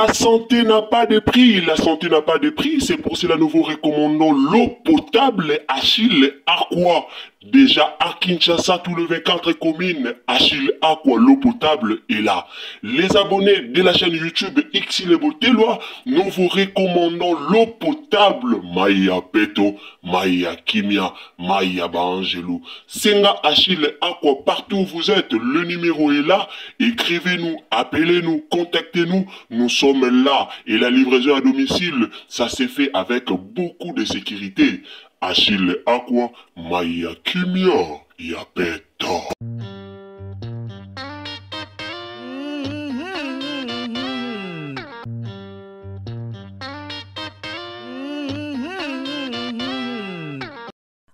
La santé n'a pas de prix, la santé n'a pas de prix, c'est pour cela nous vous recommandons l'eau potable Achille Aqua. Déjà à Kinshasa, tous les 24 communes, Achille Aqua, l'eau potable est là. Les abonnés de la chaîne YouTube Xile Boteloi, nous vous recommandons l'eau potable Maya Peto, Maya Kimia, Maya Baangelou. Senga Achille Aqua, partout où vous êtes, le numéro est là. Écrivez-nous, appelez-nous, contactez-nous. Nous sommes là. Et la livraison à domicile, ça s'est fait avec beaucoup de sécurité. Achille Aqua, Maya Kimia, Yapeta.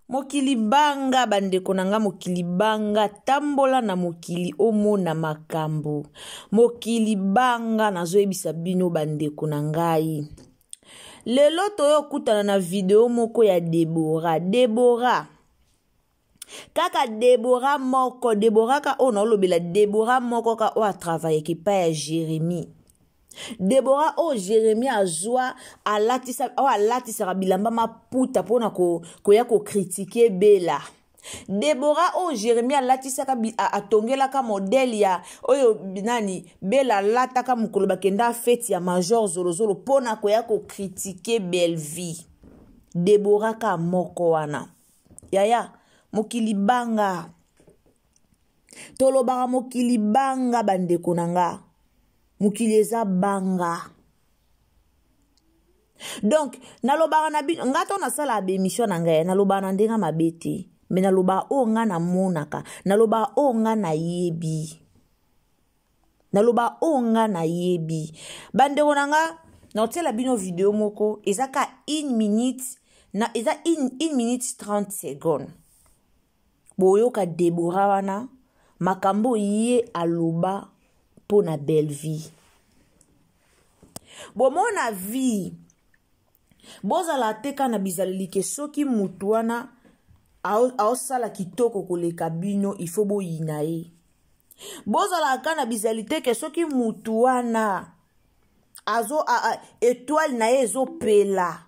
Mokili banga bandeko na nga mokili banga tambola na mokili omona makambo mokili banga nazoyebisa bino bandeko na ngai lelo toyokutana na video moko ya Debora Debora kaka Debora moko Debora ka oyo naolobela Debora moko ka oyo atravayeke epai ya Jeremie Debora oyo Jeremie azwa alatisa oyo alatisaka bilamba maputa mpona koya ko kokritike Bella Debora oyo Jeremie alatisaka atongelaka modele ya oyo nani Bella alataka mokolo bakenda feti ya Major Zolozolo mpona koya kokritike Bellevue Debora ka moko wana yaya mokili banga tolobaka mokili banga bandeko na nga mokili eza banga donc nalobaka na bino nga to nasalaka baemission na ngai nalobaka na ndenge mabe te me nalobaka oyo nga namonaka nalobaka oyo nga nayebi naloba oyo nga nayebi bandeko na nga naotiela bino video moko eza ka 1 minute na eza 1 minute 30 seconde boyoka debora wana makambo ye aloba mpo na bellevie bomona vie bozala te kaka na bizaleli ke soki motu wana aosala kitoko koleka bino ifo boyina ye bozala kaka na bizaleli te ke soki motu wana azo a, a, etoile na ye ezopela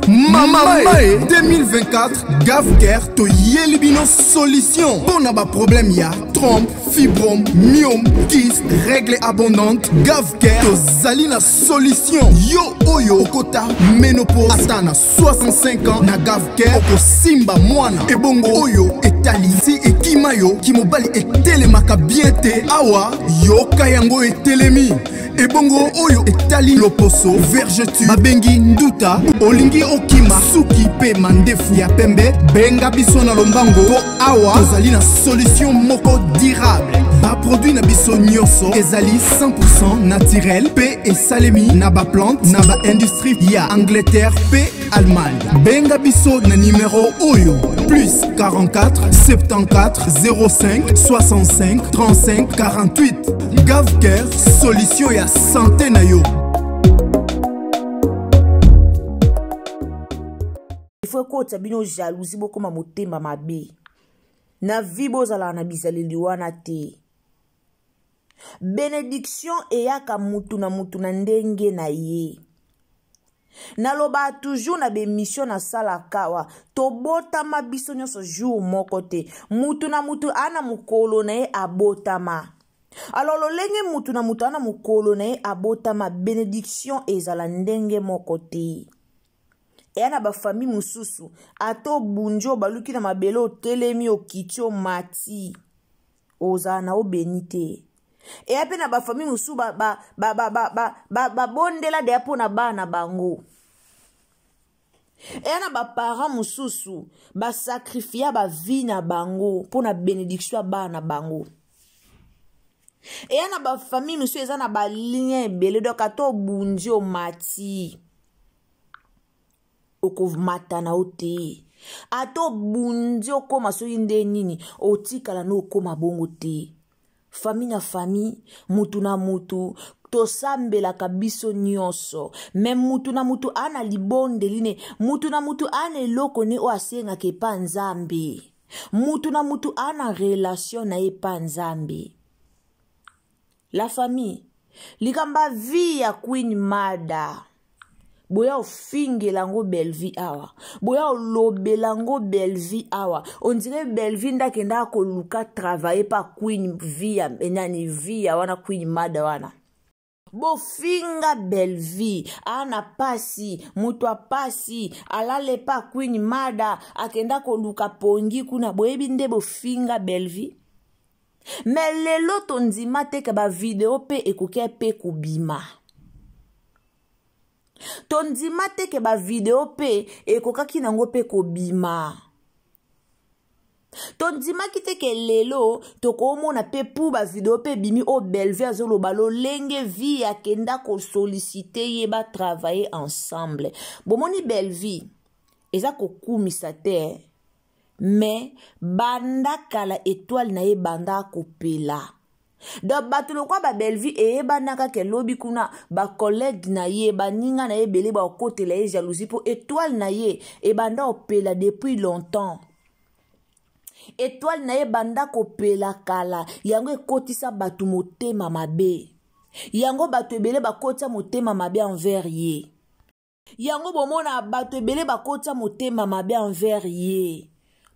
Mama Mae 2024 Gavcare toyeli bino solution mpo na baproblème ya trompe, fibrome, myome, kyste, règle abondante. Gavcare tozali na solution. Yo oyo okota ménopause ata na 65 ans, na Gavcare okosimba mwana. Ebongo oyo etali si ekima yo kimobali etelemaka bien te, awa yoka yango etelemi. Ebongo oyo etali loposo vergeture babengi nduta, olingi okima suki mpe mandefu ya pembe, benga biso na lombango mpo awa tozali na solution moko durable. Baproduit na biso nyonso ezali 100% naturel mpe esalemi na baplante na baindustrie ya Angleterre mpe Allemagne. Benga biso na numero oyo plus 44 74 05 65 35 48. Gavcare, solution ya santé na yo. Ifo ekotisa bino jalousie, bokoma motema mabe na vie, bozalaka na bizaleli wana te. Benediction eyaka mutu na mutu na ndenge na ye. Nalobaka toujours na bemission nasalaka awa, tobotama biso nyonso jour moko te, mutu na mutu aa na mokolo na ye abotama. Alors lolenge mutu na mutu aa na mokolo na ye abotama, benediction ezala ndenge moko te. Eya na bafamille mosusu, ata obunji obaluki na mabele, otelemi okiti omati, ozala na obeni te. Eya mpe na bafamille mosusu babondela deya mpo na bana bango. Eya na baparent mosusu basakrifia bavie na bango mpo na benediction ya bana bango. Eya na bafamille mosusu eza na balien ebele, donc ata obunzi omati okomata na yo te, ata obunzi okóma soki nde nini, otikala na okóma bongo te. Famille na famille, mutu na mutu, tosambelaka biso nyonso, me mutu na mutu aa na libondeli ne, mutu na mutu aa na eloko ne oyo asengaka epa Nzambe, mutu na mutu aa na relation na ye epa Nzambe. La famille, Likambo ya vie ya Queen Mada, boya ofingela yango Bellevue awa, boya olobela yango Bellevue awa, on dirait Bellevue nde akendaka koluka travailler pa Queen vie ya nani, vie ya wana Queen Mada wana. Bofinga Bellevue ana pasi, moto a pasi alale pa Queen Mada, akenda koluka pongi kuna. Boyebi nde bofinga Bellevue. Me lelo tondima te ke ba video pe ekoki pe kobima. Tondima te ke ba video pe ekokaki nango pe kobima. Tondimaki te ke lelo tokomona pe pu ba video pe ebimi oyo Bellevue azoloba lolenge vie akenda kosolicite ye ba travailler ensemble. Bomoni Bellevue eza kokumisa te, mais banda kala étoile na ye banda kopela. Donc bato lokwa ba Bellevue eyebanaka ke lobi kuna ba collègue na ye, baninga na ye ebele bakotela ye jalousie po étoile na ye ebanda kopela depuis longtemps. Étoile na ye banda kopela kala, yango ekotisa bato motema mabe. Yango bato ebele bakotisa motema mabe envers ye. Yango bomona bato ebele bakotisa motema mabe envers ye.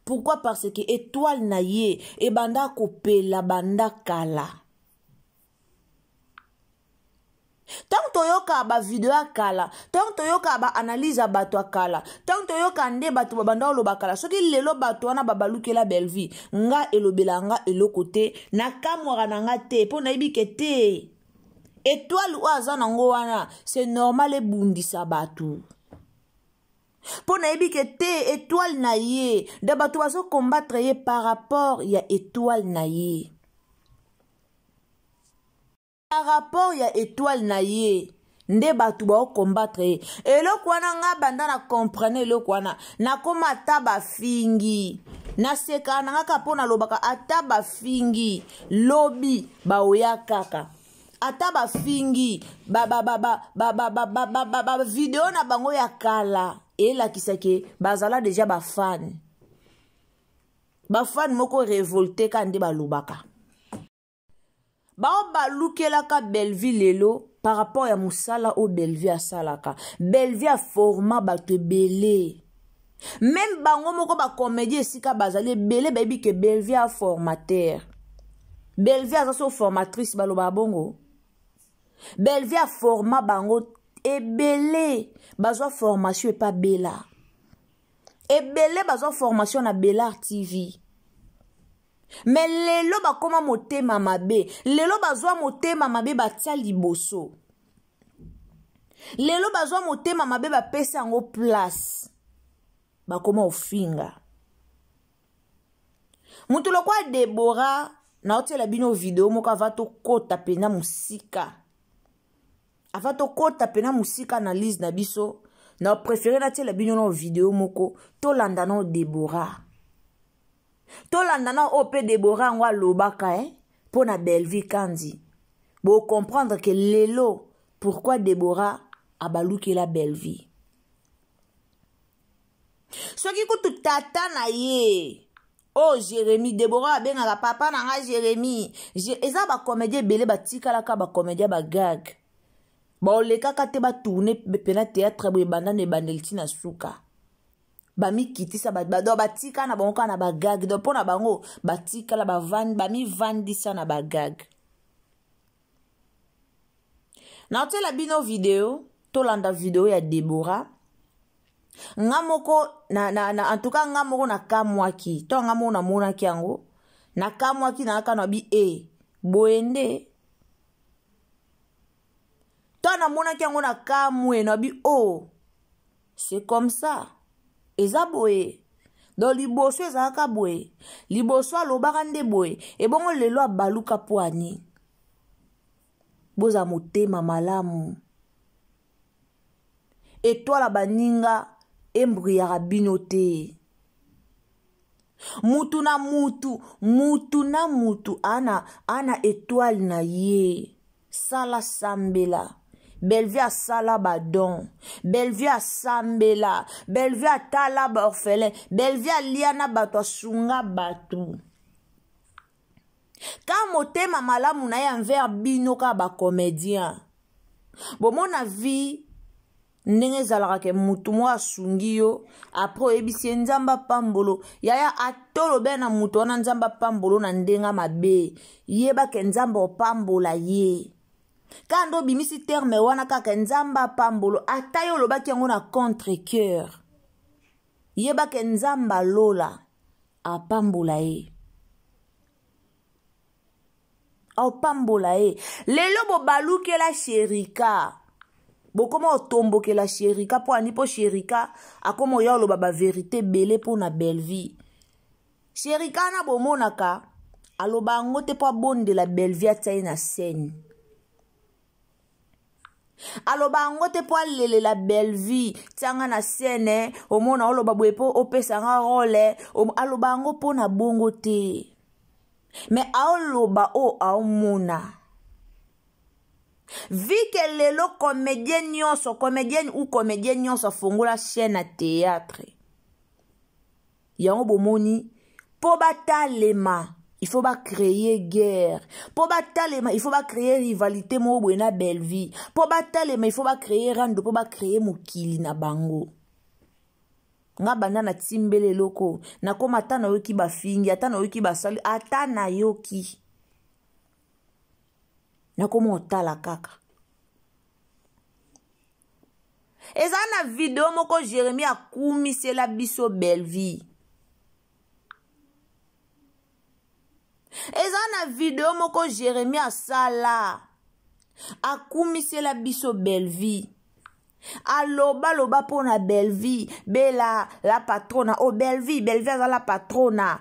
Pourquoi? Parce que étoile na ye ebanda kopela banda kala. Tango toyoka ba video ya kala, tango toyoka ba analyse ya bato ya kala, tango toyoka nde bato babanda koloba kala, soki lelo bato wana babalukela Bellevue, nga elobela nga eloko te, nakamwaka na nga te, mpo nayebi ke te. Étoile oyo aza nango wana, c'est normal ebundisa bato. Mpo nayebi ke te étoile na ye, da bato bazo combattre ye par rapport ya étoile na ye. Par rapport ya étoile na ye nde bato bao combattre ye. Eloko wana nga banda na comprendre eloko wana, nakoma ata bafingi, nasekaka na nga kaka mpo nalobaka ata bafingi lobi baoya kaka, ata bafingi ba video na bango ya kala elakisa ke bazala deja ba fan, ba fan moko révolté ka nde balobaka. Bao balukelaka Bellevue lelo par rapport ya mosala oyo Bellevue asalaka. Bellevue aforma bato ebele. Même bango moko ba comédien esika bazali ebele bayebi ke Bellevue a formateur. Bellevue aza so formatrice baloba bongo. Bellevue aforma bango ebele, bazwa formation epa Bella. Ebele bazwa formation na Bellart TV. Mais lelo bakoma motema mabe, lelo bazwa motema mabe batia liboso. Lelo bazwa motema mabe bapesa yango place. Bakoma ofinga. Mutu lokwa Deborah, naotiela bino video moko ava tokota pena mosika. Ava tokota pena mosika analyse na biso, na préféré natiela bino na video moko tolanda na Deborah. Tolanda na oyo pe Deborah yango alobaka, mpo na Bellevue Kandi. Bo comprendre que lelo pourquoi Deborah abalukela Bellevue. Soki kutu tata na ye oh Jérémie, Deborah abengaka papa na nga Jérémie. Eza ba comédien ebele batikalaka ba comédien ba gag. Baolekaka te ba tourner pena théâtre boye banda na ebandeli ti na suka. Bamikitisa, donc batika na bango kaka na ba gag. Donc mpo na bango batikala, bamivandisa na ba gag. Naotiela bino video, tolanda video ya Deborah. Nga moko, na, na, na, en tout cas, nga moko nakamwaki. To nga moko namonaki yango. Nakamwaki na kaka na bi, eh, boye nde. To namonaki yango nakamwe, na bi, oh, c'est comme ça. Eza boye. Donc liboso ezalaka boye. Liboso alobaka nde boye. Ebongo lelo abaluka po ani. Boza motema malamu. Étoile baninga embruyaka bino te. Mutu na mutu, mutu na mutu ana étoile na ye. Sala sambela. Bellevue asala ba don. Bellevue asambela. Bellevue atala ba orphelin. Bellevue alia na bato, asunga bato. Ka motema malamu na ye envers bino kaka bacomédien. Bomona vie ndenge ezalaka ke mutu moko asungi yo apres oyebisi ye nzambe apambolo yaya atolobe na mutu wana nzambe apambolo na ndenge mabe yeba ke nzambe opambola ye kaka nde obimisi terme wana kaka nzambe apambolo ata yo olobaki yango na contre cœur yeba ke nzambe alola apambola ye opambola ye lelo bobalukela sherika bokoma otombokela sherika mpo ani mpo sherika akoma oya oloba baverité ebele mpo na bellevie sherika wana bomonaka aloba yango te mpo abondela bellevie atia ye na scène aloba yango te mpo alelela bellevie tianga na scène omona oloba boye mpo opesa nga role aloba yango mpo na bongo te me aoloba oyo aomona vi ke lelo comédien nyonso comédienne ou comédien nyonso afongola chaîne ya théâtre yango bomoni mpo batalema il faut bacréer guerre mpo batalema il faut bacréer rivalité moko boye na bellevie mpo batalema il faut bacréer rando mpo bacréer mokili na bango nga banda natimbeli eloko nakoma ata nayoki bafingi ata nayoki basali ata nayoki nakoma otala kaka eza na video moko jeremie akumisela biso bellevie eza na video moko jeremie asala akumisela biso bellevie alobaloba mpo na bellevie bela la patrona o oh, bellevie bellevie aza la patrona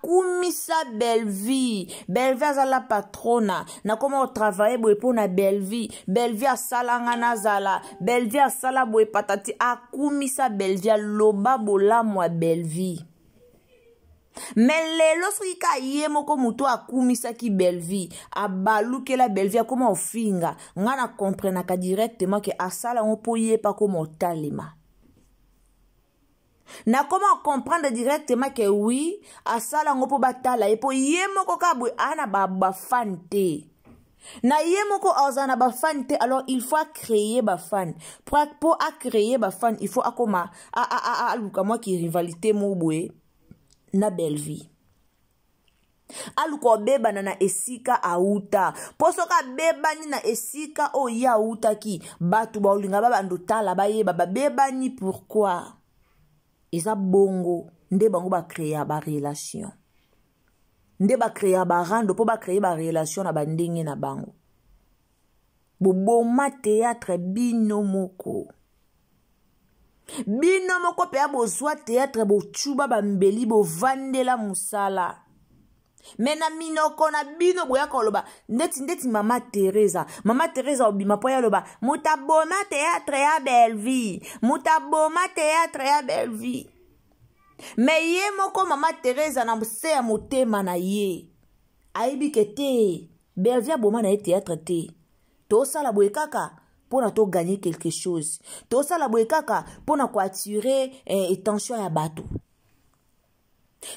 akumisa bellevie bellevie aza la patrona nakoma kotravaille boye mpo na bellevie bellevie asala nga nazala bellevie asala boye patati akumisa bellevie aloba bolamu ya bellevie me lelo soki ka ye moko moto akumisaki bellevie abalukela bellevie akoma ofinga nga na comprenaka directement ke asala yango mpo ye mpe akoma otalema nakoma comprendre directement ke oui asala yango mpo batala ye mpo ye moko kaka boye aa na bafane te na ye moko azala na bafane te alors il faut acréer bafane mpo acréer bafane il faut akoma aluka mwa kirivalité moko boye na bellevie aluka obebana na esika auta mpo soki abebani na esika oyo ye autaki bato baolinga babanda otala bayeba babebani pourkui eza bongo nde bango bacrea barelation nde bacrea barando mpo bacree barelation na bandenge na bango boboma théâtre bino moko bino moko mpenza bozwa théâtre bocuba bambeli bovandela mosala me na minoko na bino boya koloba ndeti ndeti mama teresa mama teresa obima mpo ya loba moto aboma théâtre ya bellevie moto aboma théâtre ya bellevie me ye moko mama teresa na se ya motema na ye ayebi ke te bellevie aboma na ye théâtre te tosala boye kaka mpo na toganye quelque chose tosala boye kaka mpo na koattire eh, tension ya bato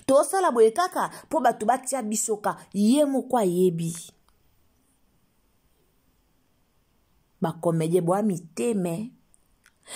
tosala boye kaka mpo bato batia biso ka ye moko ayebi bacomédien boa miteme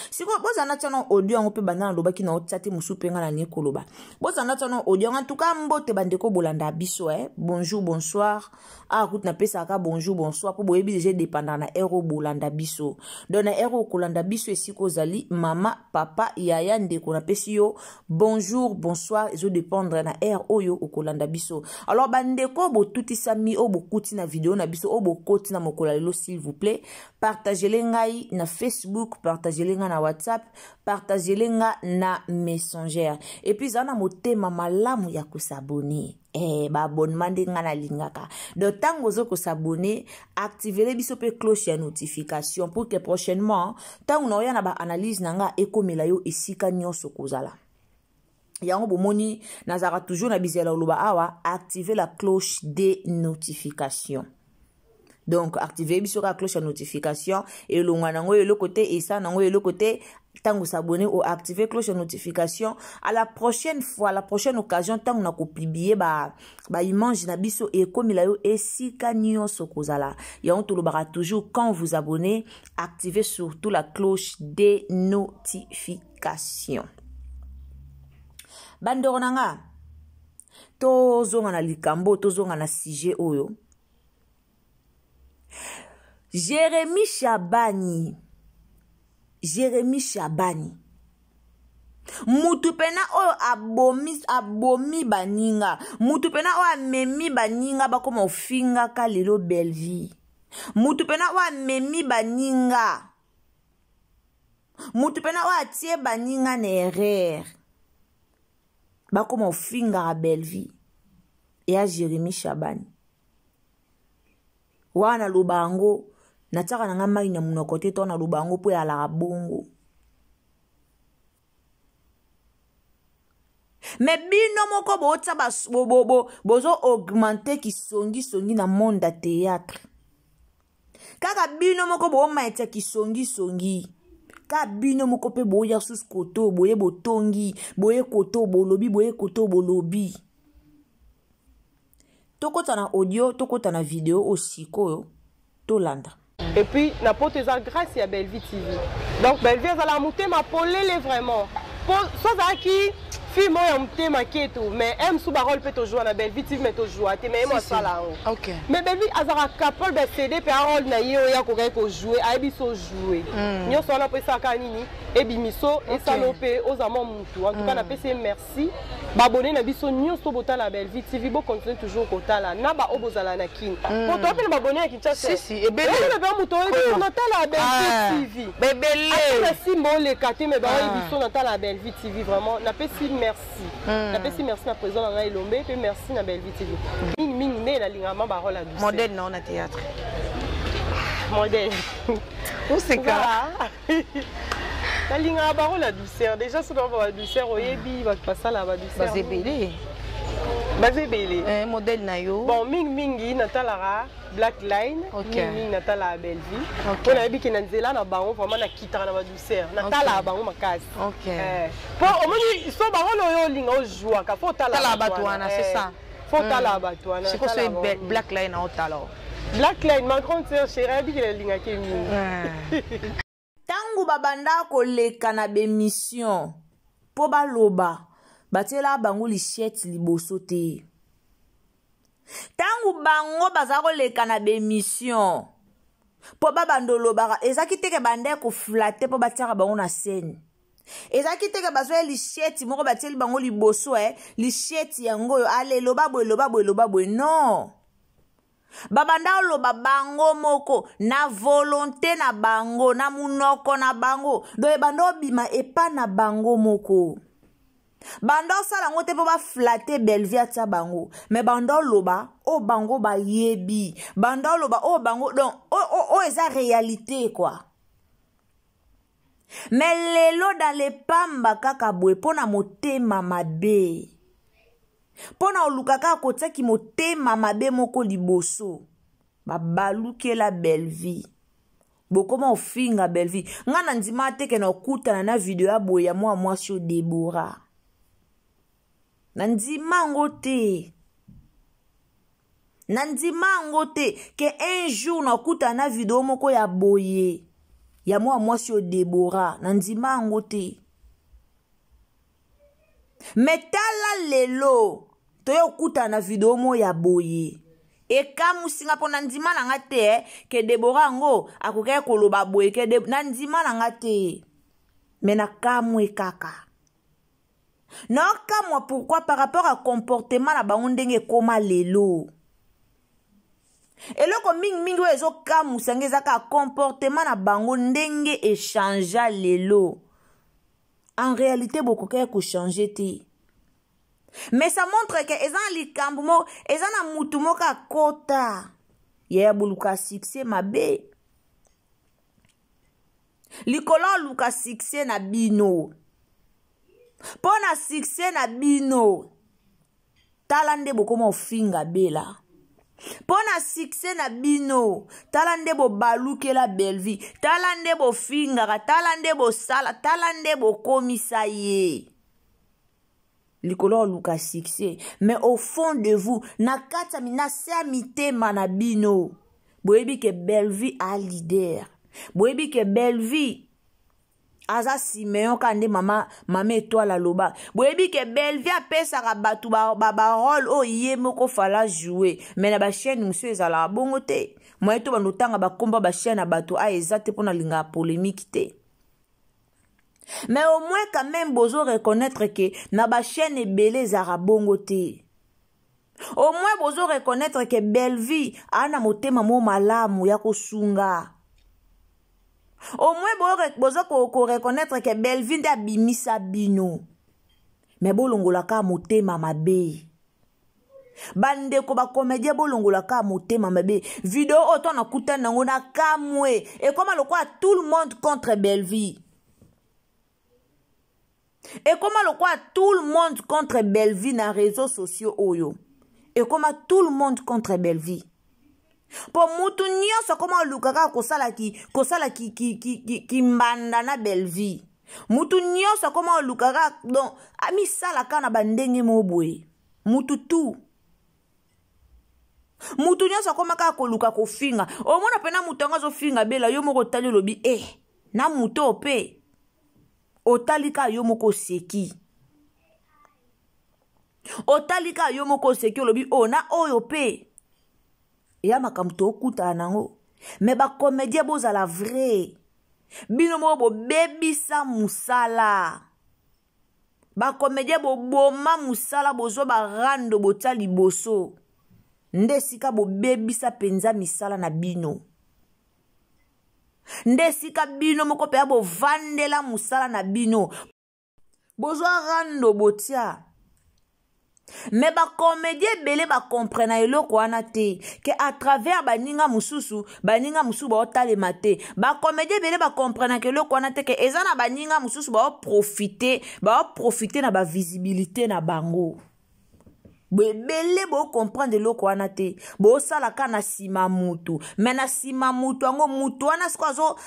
sikoyo bozala na tia na audio yango mpe banda nalobaki na otia te mosusu mpe ngai nalingi koloba bozala na tia na audio yango antuka mbote bandeko bolanda biso eh. bonjour bonsoir awa ah, kutu napesaka bonjour bonsoir mpo boyebi deja edependaka na heure oyo bolanda biso donc na heure oyo kolanda biso esika ozali mama papa yaya ndeko napesi yo bonjour bonsoir ezodépendre na heure oyo okolanda biso alors bandeko botutisami oyo bokuti na video na biso oyo bokoti na mokolo ya lelo s'il vous plaît partagele ngai na facebook partagele ngai na whatsapp partagele ngai na messenger epuis zala na motema malamu ya kosabone eh, baabonnement nde ngai nalingaka donc ntango ozo kosabone activele biso mpe cloche ya notification pour que prochainement ntango naoya na baanalyse na ngai ekomela yo esika nyonso kozala yango bomoni nazalaka toujours na bizela oloba awa active la cloche de notification. Donc active biso kaka cloche ya notification, elongwa nango eloko te, esala nango eloko te. Ntango s'abonner o activer cloche ya notification, à la prochaine fois, à la prochaine occasion, ntango na kopublier ba image na biso ekomela yo esika nyonso kozala. Yango tolobaka toujours, quand vous abonnez, activez surtout la cloche des notifications. Bandeko na nga, tozonga na likambo, tozonga na sujet oyo. Jérémy Shabani, Jérémy Shabani, mutu pena oyo abomi baninga, mutu pena oyo amemi baninga bakoma ofingaka lelo Bellevue, mutu pena oyo amemi baninga, mutu pena oyo atie baninga na erreur bakoma ofingaka Bellevue, eya Jérémy Shabani. Wana naloba yango, natiaka na nga mai na monoko te, to naloba yango mpo eyalaka bongo. Me bino moko botia bozo augmenter kisongisongi na monde ya théâtre. Kaka bino moko bomatia kisongisongi. Kaka bino moko mpe boya susu koto, boye botongi, boye koto bolobi, boye koto bolobi. Tokota na audio, tokota na video oyo sikoyo, tolanda. Et puis, na poto eza grâce ya Bellevue TV. Donc Bellevue azala motema polele vraiment. Po so azalaki film oyo ya motema keto, mais aime sous parole peut jouer na Bellevue TV, mais to jouer te, mais moi sala yango. Mais Bellevue azala capable de céder pe rôle na ye oyo akoki ko jouer, ayebi so jouer. Nyonso wana po esaka nini ebimiso esalo pe ozama mutu. En tout cas, na pesi merci. Ba abonné na biso nyonso botala Bellevue TV, bo continuer toujours kotala na ba oyo bozala na Kin. Po to pe na ba abonné ya Kinshasa. Si, si, ebele. Oyo na ba moto oyo biso na tala Bellevue TV. Ebele. Ata na simba oleka te, mais ba oyo biso na tala Bellevue TV vraiment. Na pesi merci. Na pesi merci na président na ngai Lombe, pe merci na Bellevue TV. Mingi mingi nde na linga ma ba rôle ya douceur. Modèle na ona théâtre. Modèle. Oseka. Nalingaka ba rôle ya douceur. Déjà soki ba ba douceur oyebi bato basala ba douceur. Baza ebele. Baza ebele. Modèle na yo. Bon, mingi mingi natalaka Black Line, mingi mingi natalaka Bellevue. Po nayebi ke na nzela na bango vraiment nakitaka na ba douceur. Natalaka bango makasi. Po omoni so ba rôle oyo olinga ojouaka, faut otala Tala bato wana, c'est ça. Faut otala bato wana, Sikoyo tala soki bango. Black Line na otala. Black Line, ma grande sœur chérie, ayebi ke nalingaki mingi. Tangu babanda koleka na bémission po baloba, batiela bango lichette liboso te. Tangu bango baza koleka na bémission po babanda olobaka, ezalaki te ke banda koflatter po batiaka bango na scène. Ezalaki te ke bazwa lichette moko batieli bango liboso, lichette yango oyo, ale, loba boye, loba boye, loba boye. Non. Babanda oloba bango moko na volonté na bango, na munoko na bango. Donc ebanda obima epa na bango moko. Banda osala yango te mpo baflatter Bellevue atia bango. Mais banda oloba oyo bango bayebi. Banda oloba oyo bango, donc, oyo eza réalité quoi. Mais lelo dans les pamba kaka boye mpo na motema mabe. Mpo na oluka kaka kotiaki motema mabe moko liboso. Babalukela Bellevue. Bokoma ofinga Bellevue. Nga na ndima te ke na okutana na video ya boye ya mwa mwasi oyo Deborah. Na ndima yango te. Na ndima yango te ke un jour na okutana na video moko ya boye ya mwa mwasi oyo Deborah. Na ndima yango te. Mais tala lelo toye okutana na video moko ya boye. Ekamusi nga mpo na ndima na nga te ke Deborah yango akokaki koloba boye ke na ndima na nga te. Mais na kamwe kaka. Na kamwa pourquoi par rapport à comportement na bango ndenge ekoma lelo. Eloko mingi mingi oyo ezokamwisa nga eza kaka comportement na bango ndenge echangea lelo. En réalité, bokokaki kochanger te. Mais ça montre que eza na likambo moko, eza na mutu moko akota. Yaya boluka succès mabe. Likolo oluka succès na bino. Mpo na succès na bino. Tala nde bokoma ofinga Bella. Mpo na succès na bino, tala nde bobalukela Bellevue, tala nde bofingaka, tala nde bosala, tala nde bokomisa ye likolo ya koluka succès. Mais au fond de vous, na kati ya na se ya mitema na bino, boyebi ke Bellevue a leader, boyebi ke Bellevue aza simeon kaka nde mama, mama etoile aloba. Boyebi ke Bellevue apesaka bato barole ba, ba oyo ye moko fala joue, me na bachaîne mosusu ezalaka bongo te. Moye to bando otanga bakomba bachaîne ya bato a eza te mpo nalingaka polémique te. Mais au moins quand même bozo reconnaître ke na bachaîne ebele ezalaka bongo te. Au moins bozo reconnaître ke Bellevue aa na motema mo malamu ya kosunga. Au moins bozo ko reconnaître ke Bellevue nde abimisa bino. Mais bolongolaka motema mabe. Bandeko ba comédien bolongolaka motema mabe. Video oyo to nakutani nango na kamwe ekoma lokola tout le monde contre Bellevue. Ekoma lokola tout le monde contre Bellevue na réseaux sociaux oyo. Ekoma tout le monde contre Bellevue. Po mutu nyonso akoma oluka kaka kosala ki, kosala ki, ki, ki, ki, ki mbanda na Bellevue. Mutu nyonso akoma oluka kaka, donc amisala kaka na bandenge moko boye. Mutu tu. Mutu nyonso akoma kaka koluka kofinga. Omona pena mutu yango azofinga Bella, yo moko otali olobi, na mutu oyo pe. Otali kaka yo moko oseki. Otali kaka yo moko oseki olobi, oh, na oyo pe. Eya makambo tokutana nango. Mais ba comédien bozala vrai. Bino moko bobebisa mosala. Ba comédien boboma mosala, bozwa ba rando botia liboso. Nde esika bobebisa penza misala na bino. Nde esika bino moko mpenza bovandela mosala na bino. Bozwa rando botia. Mais ba comédien ebele ba comprena eloko wana te, ke à travers baninga mosusu, baninga mosusu baotalema te. Ba comédien ebele ba comprena ke eloko wana te, ke eza na baninga mosusu baoprofite, baoprofite na ba visibilité na bango. Bo ebele bo comprendre eloko wana te, bosala ka na nsima mutu, mais na nsima mutu yango mutu wana siko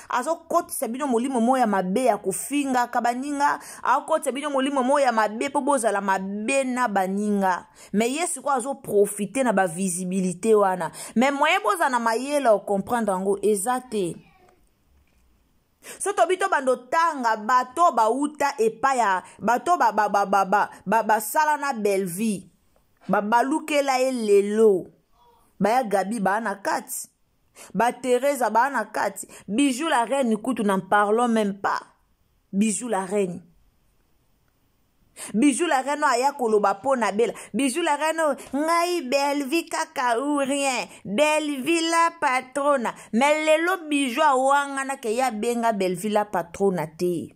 azokotisa bino molimo moko ya mabe ya kofingaka baninga, akotisa bino molimo moko ya mabe mpo bozala mabe na baninga. Mais ye siko azoprofite na ba visibilité wana, mais moyen bozala na mayele ya comprendre yango eza te. So tobi to bando tanga bato bauta epai ya bato ba, ba, ba, ba, ba, ba, basala na Bellevue, babalukela ye lelo, baya Gabi baa na kati, ba Teresa baa na kati, Bijou la reine kutu n'en parlons même pas. Bijou la reine, Bijou la reine aya koloba po na Bella. Bijou la reine ngai Bellevue kaka ou rien, Bellevue la patrona. Mais lelo Bijou awangana ke ya benga Bellevue la patrona te.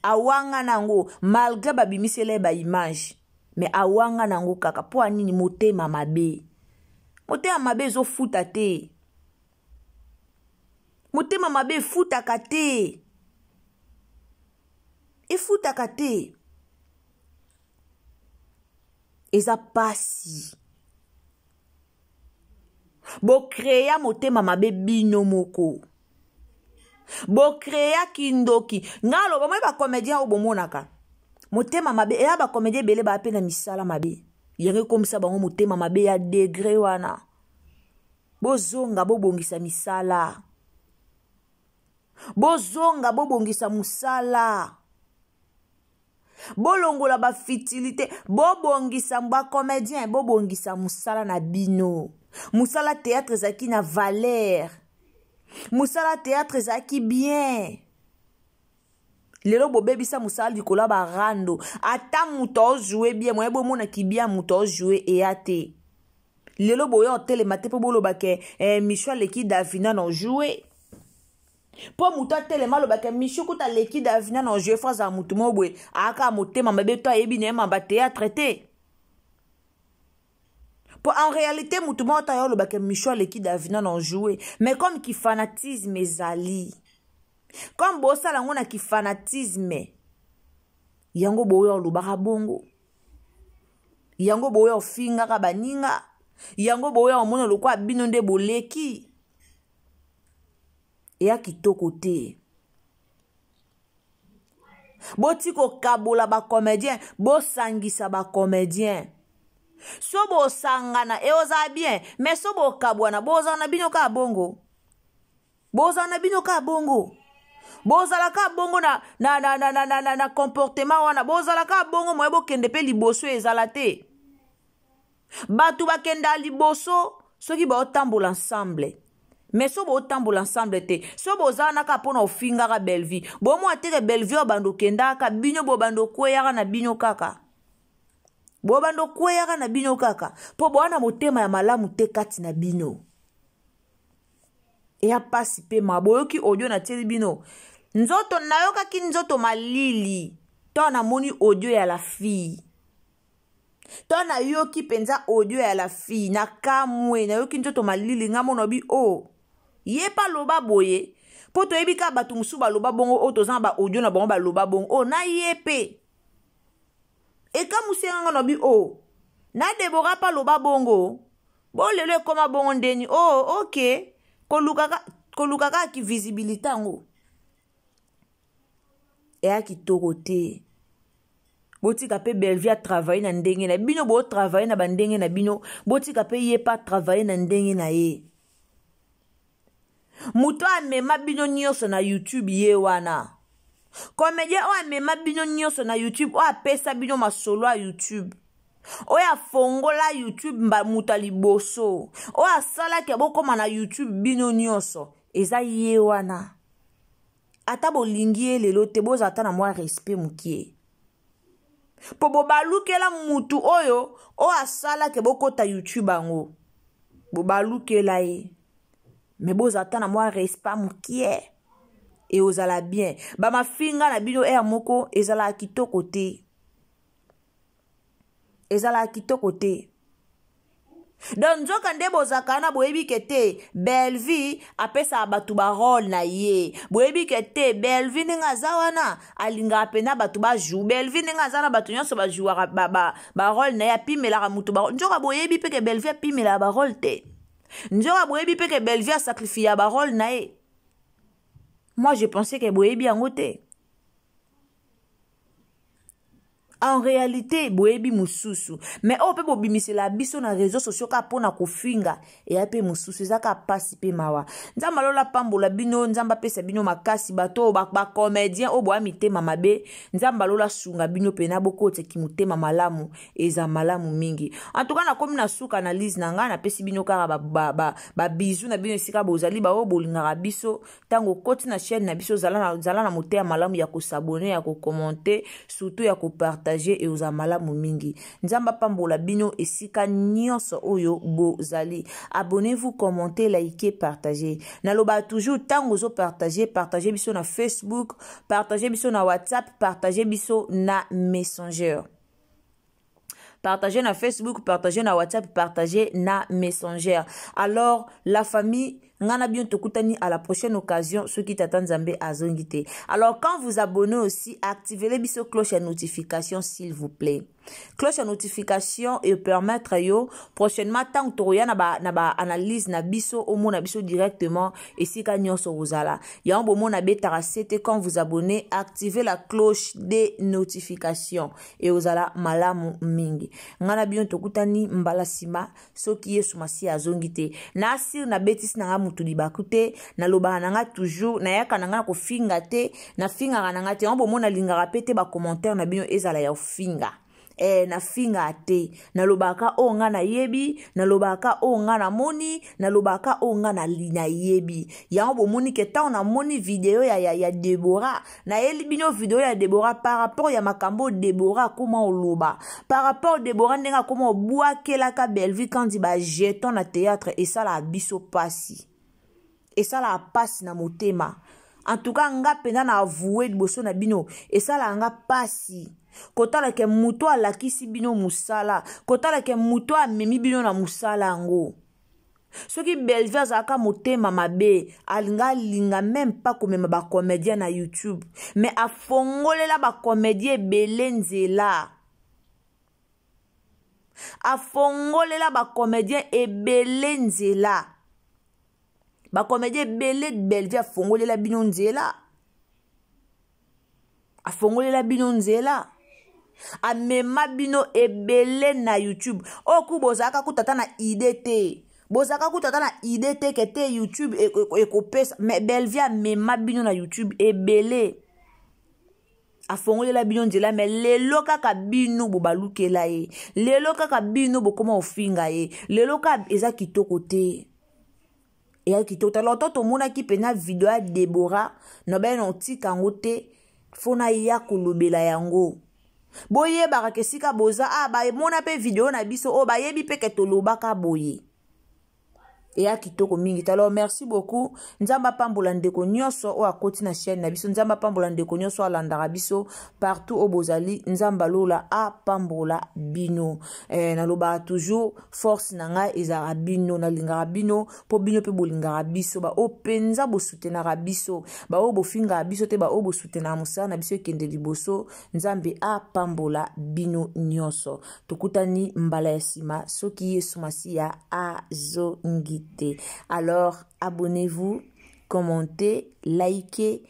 Awangana ngo malgré ba bimisele ba image, mais awangana ngo kaka po anini motema mabe. Motema mabe ezofuta te. Motema mabe efutaka te. Efutaka te. Eza pasi. Bokrea motema mabe bino moko. Bokrea kindoki. Nga aloba moi ba comédien oyo bomonaka. Motema mabe eya ba comédien ebele ba pe na misala mabe. Yango ekomisa bango motema mabe ya degré wana. Bozonga bobongisa misala. Bozonga bobongisa musala. Bolongola ba futilité, bobongisa ba comédien, bobongisa musala na bino. Musala théâtre ezalaki na valeur. Musala théâtre ezalaki bien. Lelo bobebisa musala likolo ya ba rando. Ata moto aojoue bien, moye bomonaki bien moto aojoue eya te. Lelo boya otelema te po boloba ke, Michou aleki Davina na ojoue. Po moto atelema aloba ke Michou kuta aleki Davina na ojoue, phrase ya moto moko boye, aka motema mabe to ayebi na ye mamba théâtre te. Po en réalité moto moko ata aloba ke Michou aleki Davina na ojoue, mais comme ki fanatisme ezali, comme bosala ngo na ki fanatisme, yango boya olobaka bongo. Yango boya ofingaka baninga. Yango boya omona lokola bino nde boleki. Eya kitoko te. Boti kokabola ba comédien, bosangisa ba comédien. So bosangana eozala bien, mais so bokabwana bozala na bino kaka bongo. Bozala na bino kaka bongo. Bozala kaka bongo na, na, na, na, na, na, na, na comportement wana. Bozala kaka bongo moye bokende pe liboso ezala te. Bato bakenda liboso soki baotambola ensemble. Mais so botambola ensemble te, so bozala naka pona ofingaka Bellevue. Bomwa teke Bellevue obando okendaka bino bobando okweyaka na bino kaka. Bobando okweyaka na bino kaka po boana motema ya malamu te kati na bino. Eya pasi pe ma boyoki audio na tieli bino. Nzoto nayokaki nzoto malili to namoni audio ya la fille. To nayoki penza audio ya la fille na kamwe nayoki nzoto malili nga mona bi oh ye pa loba boye po toyebi ka bato mosusu baloba bongo oyo toza na ba audio na bango baloba bongo oh na ye pe ekamusi nga na bi oh na Deborah pa loba bongo bo lelo ekoma bongo ndeni oh ok koluka koluka kaka ki visibilité yango eya kitoko te. Botika pe Bellevue a travailler na ndenge na bino, bo travailler na ba ndenge na bino, botika pe ye pa travailler na ndenge na ye. Moto amema bino nyonso na YouTube ye wana. Comédien oyo amema bino nyonso na YouTube, oyo apesa bino masolo ya YouTube, oyo afongola YouTube mba moto ya liboso, oyo asalaki bokoma na YouTube bino nyonso, eza ye wana. Ata bolingi ye lelo te, bozala ata na mwa respect mokie. Po bobalukela mutu oyo, oyo asalaki bokota YouTube yango. Bobalukela ye. Mais bozala ata na mwa respect mokie. E ozala bien. Ba mafinga na bino air moko ezalaka kitoko te. Ezalaka kitoko te. Donc nzoka nde bozalaka wana boyebi ke te Bellevue apesaka bato ba rôle na ye. Boyebi ke te Bellevue ndenge aza wana alingaka pena bato ba joue. Bellevue ndenge aza na bato nyonso ba jouaka ba rôle na ye, apimelaka moto ba rôle. Nzoka boyebi pe ke Bellevue apimelaka ba rôle te. Nzoka boyebi pe ke Bellevue asacrifia ba rôle na ye. Moi je pensais ke boyebi yango te. En réalité boyebi mosusu, mais oyo pe bobimisela biso na réseaux sociaux kaka mpona kofinga eya pe mosusu, eza kaka pasi pe mawa. Nzambe alola pambola bino, Nzambe apesa bino makasi, bato oyo ba comédien oyo boya mitema mabe, Nzambe alola sunga bino pena bokotisa motema malamu, eza malamu mingi. En tout cas nakomi na suka analyse na ngai, napesi bino kaka ba bisous na bino esika bozali, ba oyo bolingaka biso. Tango okoti na chaîne na biso, zala na motema malamu ya kosabonner, ya kocommenter, surtout ya kopartager, e ozala malamu mingi. Nzambe apambola bino esika nyonso oyo bozali. Abonnez-vous, commentez, likez, partagez. Naloba toujours tango ozo partager, partagez biso na Facebook, partagez biso na WhatsApp, partagez biso na Messenger. Partagez na Facebook, partagez na WhatsApp, partagez na Messenger. Alors, la famille, ngana bien tokutani à la prochaine occasion, ceux qui t'attendent Nzambe azongi te. Alors, quand vous abonnez aussi, activez les biso cloche à notification, s'il vous plaît. Cloche à notification et permettre yo prochainement tant que toya na ba, na ba analyse na biso au mona biso directement et si ka nyonso ozala. Ya un bon mona betara c'était quand vous abonnez, activez la cloche des notifications. Et ozala malamu mingi. Ngana bien tokutani mbala sima soki Yesu Masiya azongi te. Na asir na betisi na nga mutu libaku te, na lobaka na nga toujours, na yaka na nga na kofinga te, na fingaka na nga te. Yango bomona lingaka pe te ba commentaire na bino ezala ya kofinga. Na finga te. Na lobaka oyo nga nayebi, na lobaka oyo nga namoni, na lobaka oyo nga nayebi. Yango bomoni ke tango namoni video ya Deborah, nayeli bino video ya Deborah par rapport ya makambo Deborah akoma oloba. Par rapport Deborah ndenge akoma obwakelaka Bellevue kandi ba jeton na théâtre esala biso pasi. Esala pasi na motema. En tout cas nga pena na avouer liboso na bino esala nga pasi. Kotala ke moto alakisi bino musala, kotala ke moto amemi bino na musala yango. Soki Bellevue azalaka motema mabe, alinga alinga même pas komema ba comédien na YouTube, mais afongolela ba comédien ebele nzela. Afongolela bacomédien ebele nzela. Bacomédien ebele Bellevue afongolela bino nzela. Afongolela bino nzela. Amema bino ebele na YouTube. Oyo ku bozalaka kuta ata na idée te. Bozalaka kuta ata na idée te ke te YouTube ekopesa. Mais Bellevue amema bino na YouTube ebele. Afongolela bino nzela, mais lelo kaka bino bobalukela ye. Lelo kaka bino bokoma ofinga ye. Lelo kaka eza kitoko te. Eya kitoko te. Alors to tomonaki pena video ya Deborah, na baye na otika yango te, fo na ya kolobela yango. Boyebaka ke sika boza, ah, ba mona pe video na biso, oh, bayebi pe ke tolobaka boye. Eya kitoko mingi. Alors merci beaucoup. Nzambe apambola ndeko nyonso oyo akoti na chaîne na biso. Nzambe apambola ndeko nyonso oyo alandaka biso partout oyo bozali. Nzambe alola apambola bino. Nalobaka toujours force na ngai ezalaka bino, nalingaka bino po bino pe bolingaka biso. Ba oyo penza bosoutenaka biso, ba oyo bofingaka biso te, ba oyo bosoutenaka mosala na biso ekende liboso. Nzambe apambola bino nyonso. Tokutani mbala ya sima soki Yesu Masiya azongi te. Alors abonnez-vous, commentez, likez,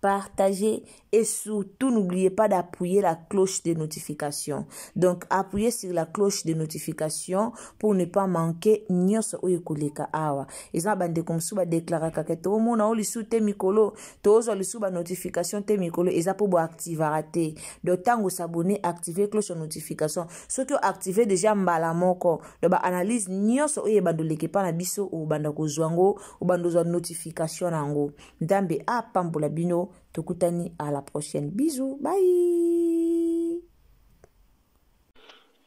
partagez et surtout n'oubliez pas d'appuyer la cloche de notification. Donc appuyez sur la cloche de notification pour ne pas manquer nyonso oyo ekoleka awa. Eza bandeko mosusu ba déclaraka ke tomona o lisu te mikolo, tozwa lisu ba notification te mikolo, eza po bo activera te. Donc tango s'abonner, activer cloche de notification. Soki o activer déjà mbala moko, donc ba analyse nyonso oyo ebando leke pa na biso o banda kozwa ngo, o bando zwa notification na ngo. Nzambe apambola bino, tokutani à la prochaine. Bisous, bye.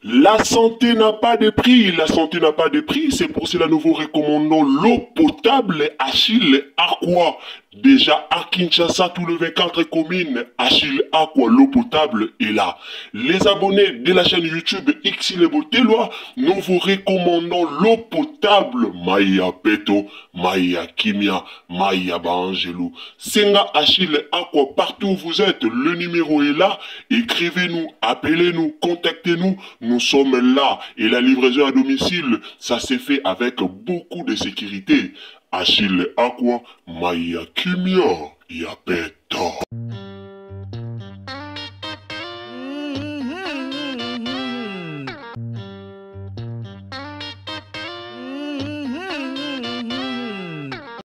La santé n'a pas de prix, la santé n'a pas de prix, c'est pour cela nous vous recommandons l'eau potable Achille Aqua. Déjà à Kinshasa, tous les 24 communes, Achille Aqua, l'eau potable est là. Les abonnés de la chaîne YouTube Xile Botelwa, nous vous recommandons l'eau potable Maya Peto, Maya Kimia, Maya Baangelou. Senga Achille Aqua, partout où vous êtes, le numéro est là. Écrivez-nous, appelez-nous, contactez-nous, nous sommes là. Et la livraison à domicile, ça s'est fait avec beaucoup de sécurité. Achille Aqua, Maya Kimia, Yapeto.